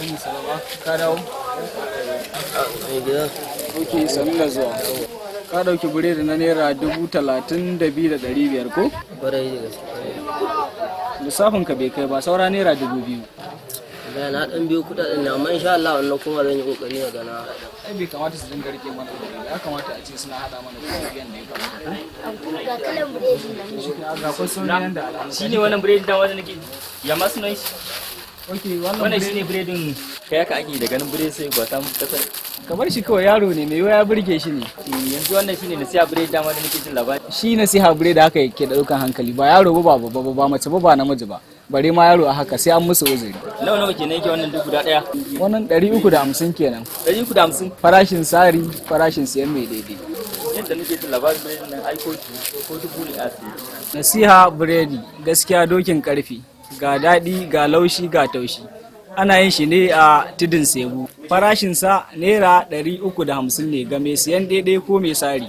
Alaikum salam. Ka dawo? Mai gida. Ok, sannu da zuwa. Ka ɗauki biredi na ₦32,500, ko? Kwarai da gaske, kwarai. Lissafin ka bai kai ba, saura ₦2,000. Da na dan biyo kudaden ne, amma insha Allah wannan kuma zan yi kokari na gana. Ai bai kamata su dinga rike mana kuɗi ba, ya kamata a ce suna haɗa mana kuɗi yadda ya kamata, ko? Ga kalan biredi nan. Ga kwastomomi da alamu. Shi ne wannan biredin dama da nake ya ma sunan shi? Ok, wannan Wannan biredi. shi ne biredin. Kai, haka ake da ganin biredi sai ba samu kasar. Kamar shi kawai yaro ne mai ya burge shi ne. Yanzu wannan shine Nasiha Biredi dama da nake jin labari. Shi Nasiha Biredi haka yake ɗaukan hankali, ba yaro ba, ba babba ba, ba mace ba, ba namiji ba. Bare ma yaro a haka sai an musu uzuri. Nawa nawa kenan yake wannan duk guda ɗaya? Wannan 350 kenan. 350. Farashin sari, farashin siyan mai daidai. Yadda nake jin labarin biredin nan, ai ko 1,000 ne a siye. Nasiha Biredi, gaskiya dokin karfi, ga daɗi, ga laushi, ga taushi. Ana yin shi ne a Tudun Sebu. Farashinsa ₦350 ne ga mai siyan daidai ko mai sari.